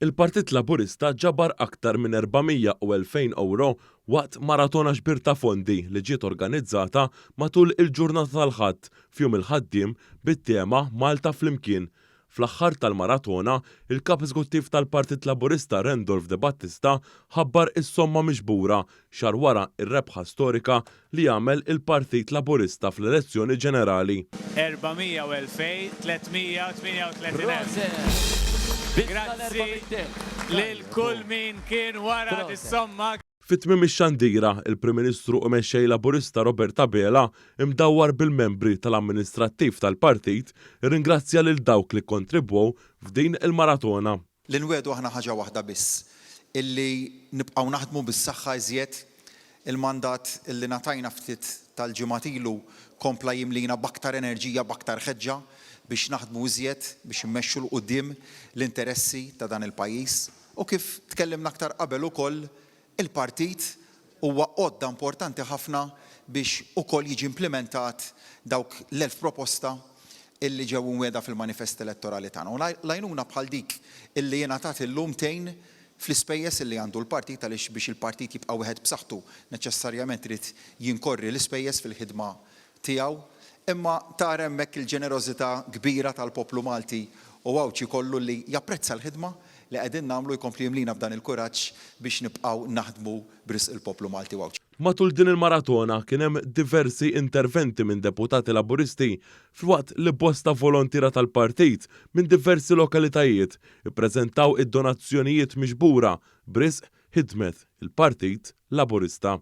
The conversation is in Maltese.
Il-Partit Laburista ġabar aktar minn 402,000 ewro waqt maratona xbir ta' fondi li ġiet organizzata matul il-ġurnata tal-Ħadd f'Jum il-Ħaddiem bit-tema 'Malta Flimkien'. Fl-aħħar tal-maratona, il-Kap Eżekuttiv tal-Partit Laburista Randolph De Battista ħabbar is-somma miġbura xahar wara r-rebħa storika li għamel il-Partit Laburista fl-elezzjoni ġenerali. 402,338 elf. Grazzi lil kull min kien wara dis-somma. Fi tmiem ix-xandira, il-Prim Ministru u Mexxej Laburista Robert Abela, imdawwar bil-membri tal-amministrattiv tal-partit, irringrazzja lil dawk li kkontribwew f'din il-maratona. Li nwiegħdu aħna ħaġa waħda biss, illi nibqgħu naħdmu bis-saħħa iżjed. Il-mandat illi ngħatajna ftit tal-ġimgħat ilu kompla jimlina b'aktar enerġija, b'aktar ħeġġa biex naħdmu iżjed, biex immexxu 'l quddiem l-interessi ta' dan il-pajjiż. U kif tkellimna aktar qabel ukoll, Il-partit huwa għodda importanti ħafna biex ukoll jiġi implimentat dawk l-1000 proposta illi ġew imwiegħda fil-manifest elettorali tagħna. U l-għajnuna bħal dik illi ingħatat illum tgħin fl-ispejjeż illi għandu l-partit għaliex biex il-partit jibqa' wieħed b'saħħtu neċessarjament irid jinkorri l-ispejjeż fil-ħidma tiegħu. Imma tara hemmhekk il-ġenerożità kbira tal-poplu Malti u Għawdxi kollu li japprezza l-ħidma li qegħdin nagħmlu jkompli jimlina b'dan il-kuraġġ biex nibqgħu naħdmu b'risq il-poplu Malti u Għawdxi. Matul din il-maratona kien hemm diversi interventi minn deputati Laburisti filwaqt li bosta volontiera tal-partit minn diversi lokalitajiet ippreżentaw id-donazzjonijiet miġbura b'risq ħidmet il-Partit Laburista.